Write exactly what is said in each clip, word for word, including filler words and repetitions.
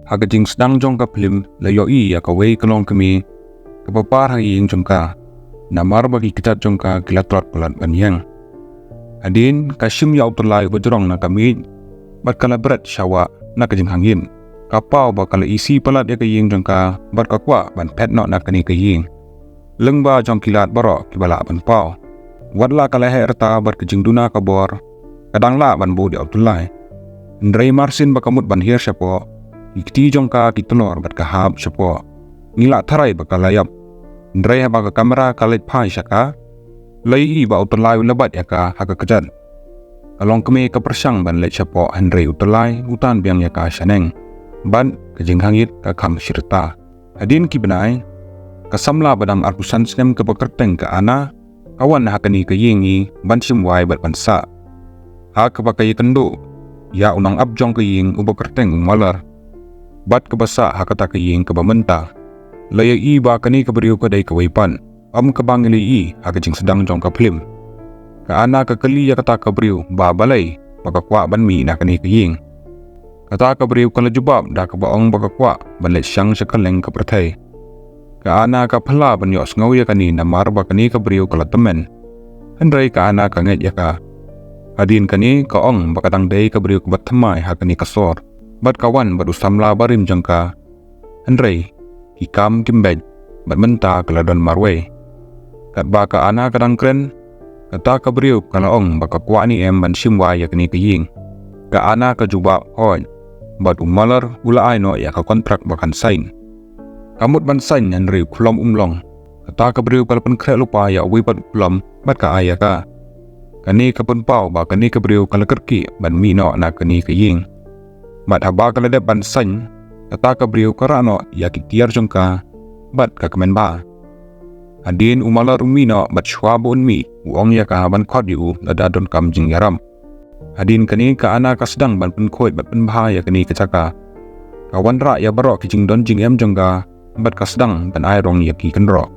Ha ka jingsdang jong ka phlim la ïohi ïa kawei ka longkmie kaba par ha ïing jong ka, namar ba ki kjat jong ka ki la tlot palat ban ïeng. Hadien ka shim ïa u tyllai uba jrong na ka miej bad ka la bret sha wah na ka jingkhang ïit. Ka paw ba ka la isih palat ïa ka ïing jong ka bad ka kwah ban phet noh na kane ka ïing. Lyngba jong ki lad baroh kiba lah ban paw. Wat la ka la heh rta bad ka jingduna ka bor, ka dang lah ban bud ïa u tyllai. Hynrei marsien ba ka mut ban hiar shapoh, ki kti jong ka ki tlor bad ka hap shapoh. Ngi lah tharai ba ka la ïap. Hynrei haba ka kamera ka leit phai sha ka, la ïohi ba u tyllai u la bat ïa ka ha ka kjat. Ka longkmie ka pyrshang ban leit shapoh hynrei u tyllai u tan biang ïa ka shaneng. Bad ka jingkhang ïit ka kham shi rta. Hadien ki bnai, ka samla ba dang arphew san snem kaba kyrteng ka Anna, ka wan ha kane ka ïing hi ban shim wai bad ban sah. Ha kaba ka ïakynduh ïa u nongap jong ka ïing uba kyrteng u Muller. Bad kaba sah ha kata ka ïing kaba mynta. La ïohi ba kane ka briew ka dei kawei pat, ym kaba ngi la ïohi ha ka jingsdang jong ka phlim. Ka Anna ka kylli ïa kata ka briew ba balei ba ka kwah ban mih na kane ka ïing. Kata ka briew ka la jubab da kaba ong ba ka kwah ban leit shang sha kylleng ka pyrthei. Ka Anna ka phylla ban ïohsngew ïa kane namar ba kane ka briew ka la tymmen. Hynrei ka Anna ka ngeit ïa ka. Hadien kane ka ong ba ka dang dei ka briew kaba thymmai ha kane ka sor. Bad ka wan bad u samla barim jong ka. Hynrei ki kam kim beit bad mynta ka la don marwei. Katba ka Anna ka dang kren, kata ka briew ka la ong ba ka kwah ne em ban shim wai ïa kane ka ïing. Ka Anna ka jubab hooid. Bad u Muller u la ai noh ïa ka kontrak ba kan sign. Ka mut ban sign hynrei u khlem um long. Kata ka briew ka la pynkhreh lypa ïa uwei pat u khlem bad ka ai ïa ka. Kane ka pynpaw ba kane ka briew ka la kyrkieh ban mih noh na kane ka ïing. Bad haba ka la dep ban sign, kata ka briew ka rah noh ïa ki tiar jong ka bad ka kmen bha. Hadien u Muller u mih noh bad shuwa ba un mih u ong ïa ka ban khot ïa u lada donkam jingïarap. Hadien kane ka Anna ka sdang ban pynkhuid bad pynbha ïa kane ka jaka. Ka wanrah ïa baroh ki jingdon jingem jong ka bad ka sdang ban ai rong ïa ki kynroh.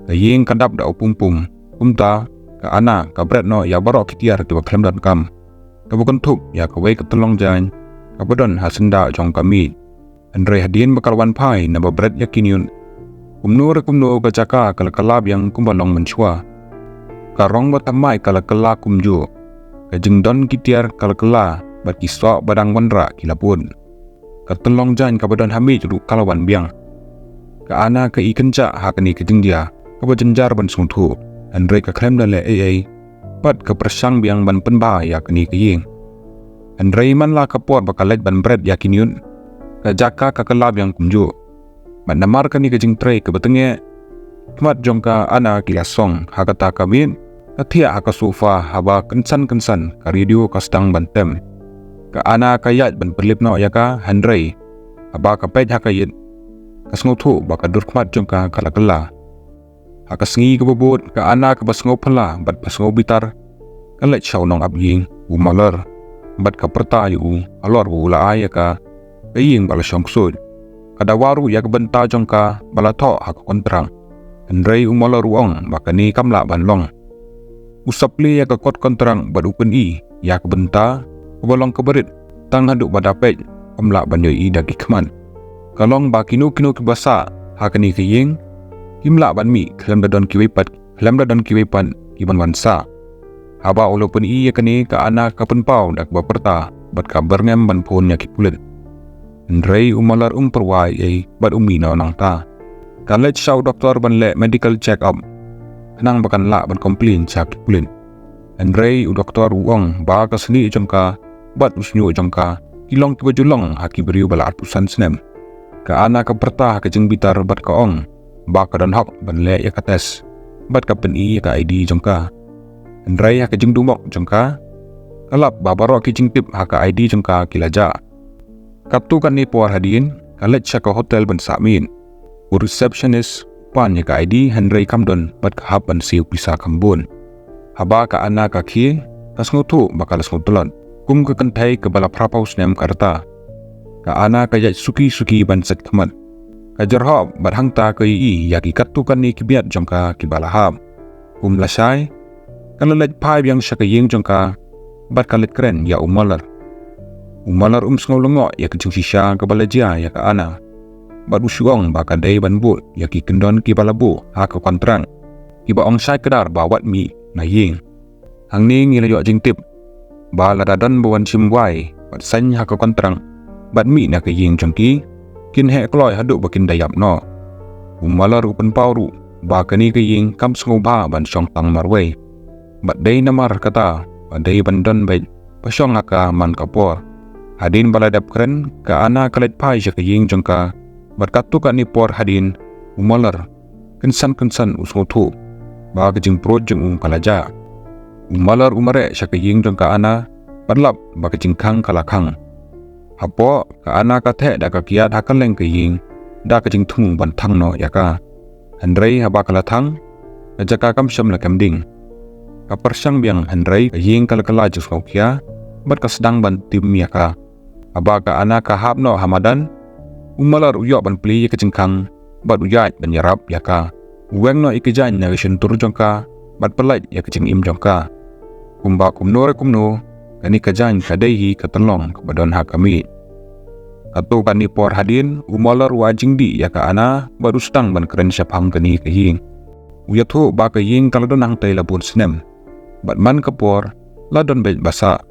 Ka ïing ka dap da u pumpum. Kumta ka Anna ka bret noh ïa baroh ki tiar kiba khlem donkam. Kaba kynthup ïa kawei ka tyllong jaiñ kaba don ha syndah jong ka miej. Hynrei hadien ba ka la wan phai naba bret ïa ki ñiut, kumno re kumno ka jaka ka la kylla biang kumba long mynshuwa. Ka rong ba thymmai ka la kylla kumjuh. Ka jingdon ki tiar ka la kylla bad ki soh ba dang wanrah ki la bud. Ka tyllong jaiñ kaba don ha miej ruh ka la wan biang. Ka Anna ka i kynjah ha kane ka jingjia kaba jynjar ban sngewthuh. Hynrei ka khlem da leh ei ei bad ka pyrshang biang ban pynbha ïa kane ka ïing. Hynrei man la ka por ba ka leit ban bret ïa ki ñiut, ka jaka ka kylla biang kumjuh. Bad namar kane ka jingtrei kaba tyngeh, khmat jong ka Anna ki la song ha kata ka miet, ka thiah ha ka sofa haba kynsan kynsan ka radio ka sdang ban tem. Ka Anna ka ïaid ban pynlip noh ïa ka hynrei haba ka peit ha ka ïit, ka sngewthuh ba ka dur khmat jong ka ka la kylla. Ha ka sngi kaba bud ka Anna kaba sngewphylla bad ba sngewbitar, ka leit sha u nongap ïing u Muller bad ka pyrta ïa u halor ba u la ai ïa ka ka ïing ba la shong ksuid. Ka dawa ruh ïa ka bynta jong ka ba la thoh ha ka kontrak. Hynrei u Muller u ong ba kane kam lah ban long. U saphlie ïa ka kot kontrak bad u pyni ïa ka bynta kaba long kaba rit tang haduh ba da peit kam lah ban ïohi da ki khmat. Ka long ba kino kino kiba sah ha kane ka ïing kim lah ban mih khlem da don kiwei pat, khlem da don kiwei pat kiban wan sah. Haba u la pyni ïa kane ka Anna ka pynpaw da kaba pyrta bad ka byrngem ban phone ïa ki pulit. Hynrei u Muller um pyrwa ei bad u mih noh nangta. Ka leit sha u doktor ban leh medical check up. Khnang ba kan lah ban complain sha ki pulit. Hynrei u doktor u ong ba ka snieh jong ka bad u shñiuh jong ka ki long kiba ju long ha ki briew ba la arphew san snem. Ka Anna ka pyrta ha ka jingbitar bad ka ong ba ka don hok ban leh ïa ka test bad ka pyni ïa ka I D jong ka. Hynrei ha ka jingdumok jong ka, ka lap ba baroh ki jingtip ha ka I D jong ka ki la jah. Katto katne por hadien ka leit sha ka hotel ban sah miet. U receptionist u pan ïa ka I D hynrei kam don bad ka hap ban siew pisa kham bun. Haba ka Anna ka khie, ka sngewthuh ba ka la sngewtlot. Kum ka kynthei kaba la phraphew snem ka rta. Ka Anna ka ïaid suki suki ban sait khmat. Ka jyrhoh bad hangta ka ïohi ïa ki katto katne ki biat jong ka kiba la hap. Kum lashai, ka la leit phai biang sha ka ïing jong ka bad ka leit kren ïa u Muller. U Muller um sngew lyngngoh ïa ka jingshisha kaba la jia ïa ka Anna. Bad u shu ong ba ka dei ban buh ïa ki kyndon kiba la buh ha ka kontrak, kiba ong shai kdar ba wat mih na ïing. Hangne ngi la ïoh jingtip ba lada don ba wan shim wai bad saiñ ha ka kontrak bad mih na ka ïing jong ki, kin heh kloi haduh ba kin da ïap noh. U Muller u pynpaw ruh ba kane ka ïing kam sngewbha ban shong tang marwei. Bad dei namar kata ba dei ban don beit ba shong ha ka man ka por. Hadien ba la dep kren, ka Anna ka leit phai sha ka ïing jong ka. Bad katto katne por hadien, u Muller kynsan kynsan u sngewthuh ba ka jingpyrshah jong u ka la jah. U Muller u mareh sha ka ïing jong ka Anna bad lap ba ka jingkhang ka la khang. Hapoh, ka Anna ka theh da ka kiad ha kylleng ka ïing da ka jingthmu ban thang noh ïa ka. Hynrei haba ka la thang, ka jaka kam shym la kem ding. Ka pyrshang biang hynrei ka ïing ka la kylla jingsngewkhia bad ka sdang ban tim ïa ka. Haba ka Anna ka hap noh ha madan, u Muller u ïoh ban plie ïa ka jingkhang bad u ïaid ban ïarap ïa ka. U weng noh ïa ka jaiñ na ka shyntur jong ka bad pyllait ïa ka jingim jong ka. Kumba kumno re kumno, kane ka jaiñ ka dei hi ka tyllong kaba don ha ka miej. Katto katne por hadien, u Muller u ai jingdih ïa ka Anna bad u sdang ban kren shaphang kane ka ïing. U ïathuh ba ka ïing ka la don hangtei la bun snem bad man ka por la don beit ba sah.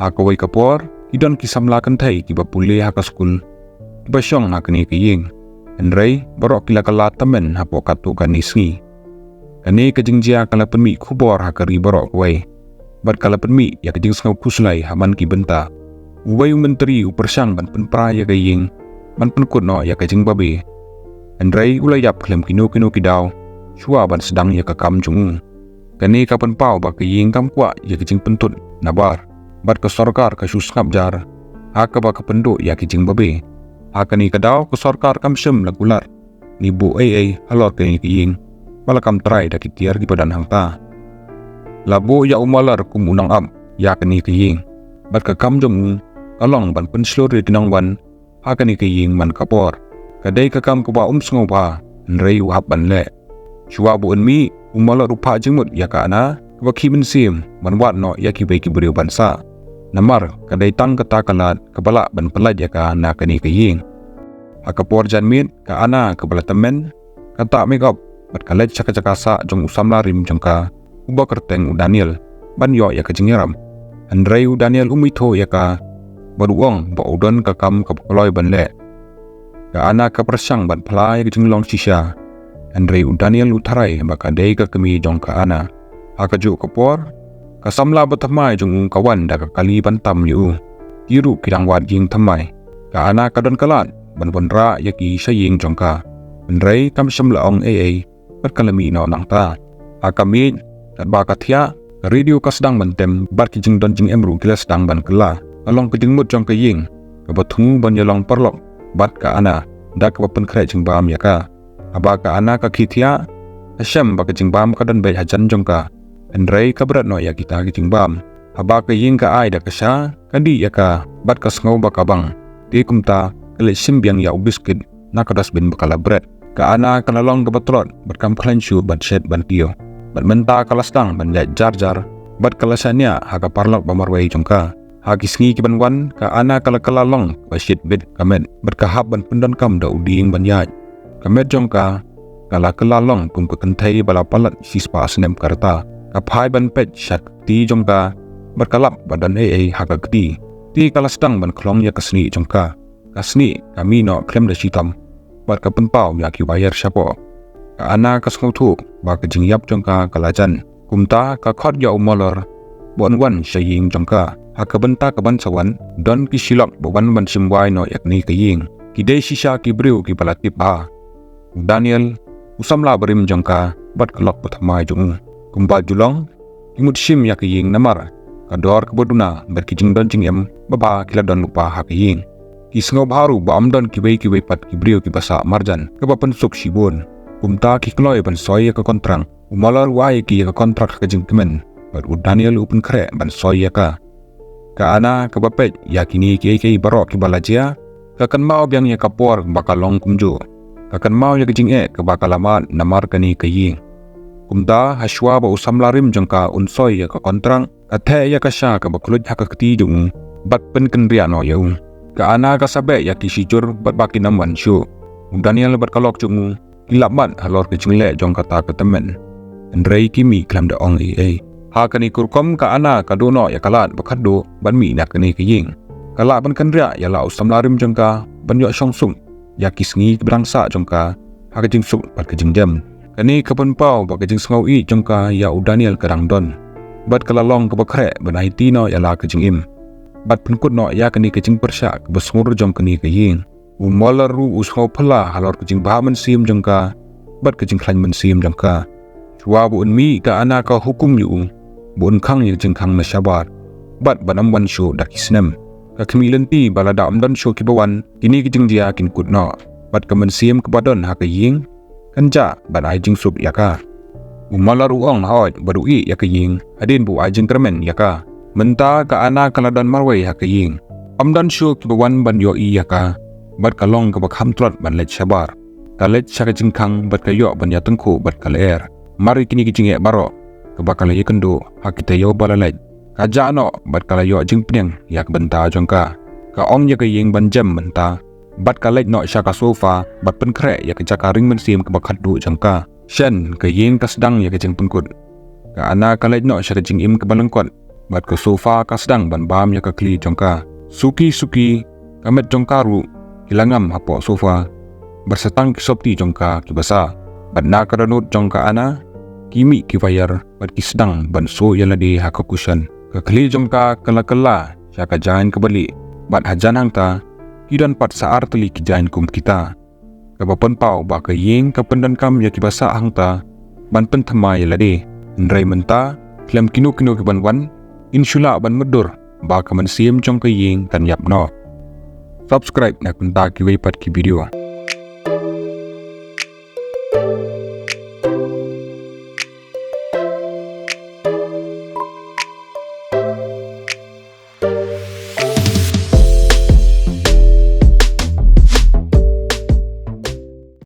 Ha kawei ka por, ki don ki samla kynthei kiba pule ha ka skul, kiba shong ha kane ka ïing. Hynrei baroh ki la kylla tymmen hapoh katto katne sngi. Kane ka jingjia ka la pynmih khubor ha ka ri baroh kawei bad ka la pynmih ïa ka jingsngew khuslai ha man ki bynta. Uwei u myntri u pyrshang ban pynpra ïa ka ïing ban pynkut noh ïa ka jingbabe. Hynrei u la ïap khlem kino kino ki daw shuwa ban sdang ïa ka kam jong u. Kane ka pynpaw ba ka ïing kam kwah ïa ka jingpynthut nabar bad ka sorkar ka shu sngap jar ha kaba ka pynduh ïa ka jingbabe. Ha kane ka daw ka sorkar kam shym la kular ne buh ei ei halor kane ka ïing ba la kam trai da ki tiar kiba don hangta. La buh ïa u Muller kum u nongap ïa kane ka ïing bad ka kam jong u ka long ban pynshlur ïa ki nongwan ha kane ka ïing man ka por. Ka dei ka kam kaba um sngewbha hynrei u hap ban leh. Shuwa ba un mih, u Muller u phah jingmut ïa ka Anna kaba khih mynsiem ban wad noh ïa kiwei ki briew ban sah. Namar ka dei tang kata ka lad kaba lah ban pyllait ïa ka na kane ka ïing. Ha ka por janmiet, ka Anna kaba la tymmen ka tah makeup bad ka leit sha ka jaka sah jong u samla rim jong ka uba kyrteng u Daniel ban ïoh ïa ka jingïarap. Hynrei u Daniel um ithuh ïa ka bad u ong ba u don ka kam kaba kloi ban leh. Ka Anna ka pyrshang ban phla ïa ka jinglong shisha, hynrei u Daniel u tharai ba ka dei ka kmie jong ka Anna. Ha kajuh ka por, ka samla bathymmai jong u ka wan da ka kali ban tam ïa u. Ki ruh ki dang wad ïing thymmai. Ka Anna ka don ka lad ban wanrah ïa ki sha ïing jong ka, hynrei kam shym la ong ei ei bad ka la mih noh nangta. Ha ka miej, katba ka thiah, ka radio ka sdang ban tem bad ki jingdon jingem ruh ki la sdang ban kylla. Ka long ka jingmut jong ka ïing kaba thmu ban ïalong paralok bad ka Anna da kaba pynkhreh jingbam ïa ka. Haba ka Anna ka khie thiah, ka shem ba ka jingbam ka don beit hajan jong ka, hynrei ka bret noh ïa kita ki jingbam. Haba ka ïing ka ai da ka sha, ka dih ïa ka bad ka sngew ba ka bang. Te kumta ka leit shim biang ïa u biskit na ka dustbin ba ka la bret. Ka Anna ka la long kaba tlot bad kam khlaiñ shuh ban shet ban kiew. Bad mynta ka la sdang ban ïaid jar jar bad ka la shaniah ha ka paralok ba marwei jong ka. Ha ki sngi kiban wan, ka Anna ka la kylla long kaba shit bit ka met bad ka hap ban pyndonkam da u dieng ban ïaid. Ka met jong ka ka la kylla long kum ka kynthei ba la palat shispah snem ka rta. Ka phai ban peit sha ka kti jong ka bad ka lap ba don ei ei ha ka kti. Te ka la sdang ban khlong ïa ka snieh jong ka. Ka snieh ka mih noh khlem da shitom bad ka pynpaw ïa ki wire shapoh. Ka Anna ka sngewthuh ba ka jingïap jong ka ka la jan. Kumta ka khot ïa u Muller ba un wan sha ïing jong ka. Ha ka bynta kaban sa wan, don ki shilok ba wan ban shim wai noh ïa kane ka ïing. Ki dei shisha ki briew kiba la tip bha: u Daniel, u samla barim jong ka bad ka lok bathymmai jong u. Kumba ju long, ki mut shim ïa ka ïing namar ka dor kaba duna bad ki jingdon jingem babha ki la don lypa ha ka ïing. Ki sngewbha ruh ba ym don kiwei kiwei pat ki briew kiba sah marjan kaba pynsuk shibun. Kumta ki kloi ban soi ïa ka kontrak. U Muller u ai ïa ki ïa ka kontrak ha ka jingkmen bad u Daniel u pynkhreh ban soi ïa ka. Ka Anna kaba peit ïa kine kiei kiei baroh kiba la jia, ka kynmaw biang ïa ka por ba ka long kumjuh. Ka kynmaw ïa ka jingeh kaba ka la mad namar kane ka ïing. Kumta, ha shuwa ba u samla rim jong ka un soi ïa ka kontrak, ka theh ïa ka sha kaba khluit ha ka kti jong u bad pynkynriah noh ïa u. Ka Anna ka sa beh ïa ki shijur bad ba kin ym wan shuh. U Daniel bad ka lok jong u ki lap mat halor ka jingleh jong kata ka tymmen. Hynrei ki mih khlem da ong ei ei. Ha kane ka rukom ka Anna ka duh noh ïa ka lad ba khatduh ban mih na kane ka ïing. Ka lah ban kynriah ïa la u samla rim jong ka ban ïoh shong suk ïa ki sngi kiba dang sah jong ka ha ka jingsuk bad ka jingdem. Kane ka pynpaw ba ka jingsngew ïeit jong ka ïa u Daniel ka dang don bad ka la long kaba khreh ban aiti noh ïa la ka jingim bad pynkut noh ïa kane ka jingpyrshah kaba sngur jong kane ka ïing. U Muller ruh u sngewphylla halor ka jingbha mynsiem jong ka bad ka jingkhlaiñ mynsiem jong ka. Shuwa ba un mih ka Anna ka hukum ïa u ba un khang ïa ka jingkhang na shabar bad ban ym wan shuh da ki snem. Ka khmih lynti ba lada ym don shuh kiba wan, kine ki jingjia kin kut noh bad ka mynsiem kaba don ha ka ïing kan jah ban ai jingsuk ïa ka. U Muller u ong hooid bad u ïeh ïa ka ïing hadien ba u ai jingkyrmen ïa ka. Mynta ka Anna ka la don marwei ha ka ïing. Ym don shuh kiba wan ban ïohi ïa ka bad ka long kaba kham tlot ban leit shabar. Ka leit sha ka jingkhang bad ka ïoh ban ïatyngkhuh bad ka lyer. Mar ïa kine ki jingeh baroh kaba ka la ïakynduh ha ki taïew ba la leit, ka jah noh bad ka la ïoh jingpdiang ïa ka bynta jong ka. Ka ong ïa ka ïing ban jem mynta bad ka leit noh sha ka sofa bad pynkhreh ïa ka jaka ring mynsiem kaba khatduh jong ka. Shen ka ïing ka sdang ïa ka jingpynkut. Ka Anna ka leit noh sha ka jingim kaba lyngkot bad ka sofa ka sdang ban bam ïa ka khlieh jong ka. Suki suki ka met jong ka ruh ki la ngam hapoh sofa bad sa tang ki sopti jong ka kiba sah. Bad na ka dohnud jong ka Anna ki mih ki waiar bad ki sdang ban suh ïa lade ha ka kushan. Ka khlieh jong ka ka la kylla sha ka jaiñ kaba lieh bad hajan hangta ki don pat sa ar tylli ki jaiñ kum kita. Kaba pynpaw ba ka ïing ka pyndonkam ïa kiba sah hangta ban pynthymmai ïa lade. Hynrei mynta khlem kino kino ki ban wan, in shu lah ban mutdur ba ka mynsiem jong ka ïing kan ïap noh. Subscribe na ka bynta kiwei pat ki video.